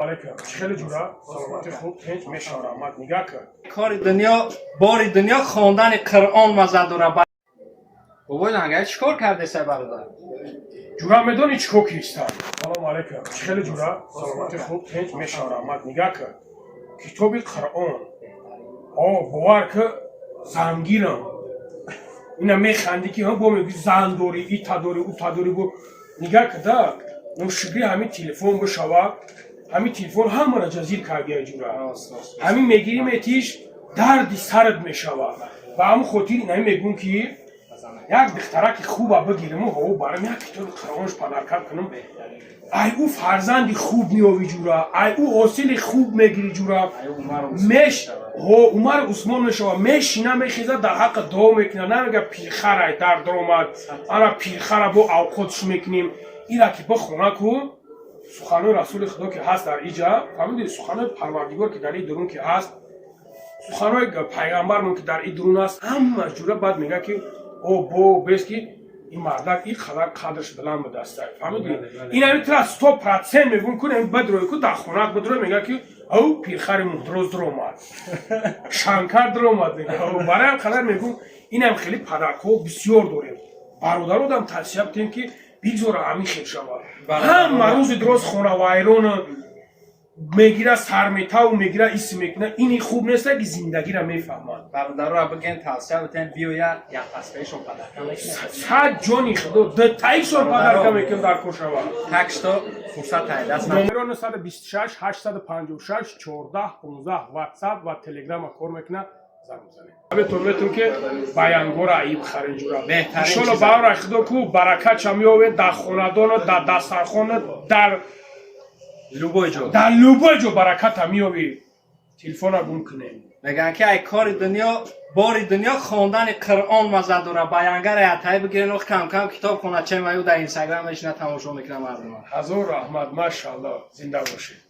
Алейкум, чӣ хеле, ҷура? Саломатӣ, хуб, тинҷ мешавам, раҳмат. Нигаҳ кар. Кори дунё, бори дунё, хондани Қуръон маза дора. Бобои лангар, чӣ кор кардеса, бародар? Ҷура, медонӣ чӣ кор кистам? Салому алейкум, чӣ хеле, ҷура? Саломатӣ, хуб, тинҷ мешавам, раҳмат. Нигаҳ кар, китоби Қуръон. О, бовар ки, зангирам. Ина механдӣ ки бо мегӯ, зан дорӣ, ита дорӣ, ута дорӣ. Бо нигаҳ када, ношукрӣ ҳамин телефон бишава. Ҳамин телефон ҳамаро ҷазир кардия, ҷура. Ҳамин мегирӣ, метиш, дарди сарат мешава. Ба ҳамн хотир инами мегӯм, ки як духтараки хуба бигириму ҳо барам як китоби Қуръонш подарка кунам. Ай ӯ фарзанди хуб меёви, ҷура, ай ӯ ҳосили хуб мегири, ҷура. Меш ҳо Умар Усмон мешава, мешина, мехеза, дар ҳаққа дуо мекуна, намега: «Пирхарай дар даромад, ана пирхара бо авқотш мекунем». Ира ки бихона ку, суханои Расули Худо ки ҳаст дар иҷа, фаҳмиди, суханои Парвардигор ки дар и дурун ки ҳаст, суханои пайғамбармон ки дар и дурун аст, ҳама, ҷура. Баъд мега ки о бо бес ки ин мардак ин қадар қадрш баланд будаста, фаҳмиди? Ин ҳами тра 100% мегӯм, ку ами бадрой ку, дар хонаат бадрой, мега ки: «Ав, пирхари муҳдроз дуромад, шанкар дуромад», мега. Барои ҳам қадар мегӯм, инам хеле подаркҳо бисёр дорем. Бародародам тавсия бидем, ки бигзора ҳамин хел шавад. Ҳама рӯзи дуроз хонавайрона мегира, сарметаву мегира, ис мекуна. Ини хуб неста, ки зиндагиро мефаҳмад. Бародарро бигем, тавсия битем, биёя, як паспаишон подарка мекунем. Сад ҷони Худо, дтаишон подарка мекунем, дар кор шавад. Так что фурсат даст. Номеро 926 856 14 15, Ватсап ва Телеграма кор мекунад, занг бизанед. Метон метон ки баянгора аиб харин, ҷура. Беҳтарин Иншолло, чиз. баъра Худо ку баракатша меовед дар хонадоно, дар дастархона, дар Любой ҷо. Дар любой ҷо бараката меёбӣ. Телефона гум кунем. Мегӯянд, ки ай кори дунё, бори дунё, хондани Қуръон маза дора. Баянгара ятай бигирен, ох, кам кам китоб хона, чемаю дар Инстаграм мешина, тамошо мекунам мардума. Ҳазор раҳмат, машаалло, зинда бошед.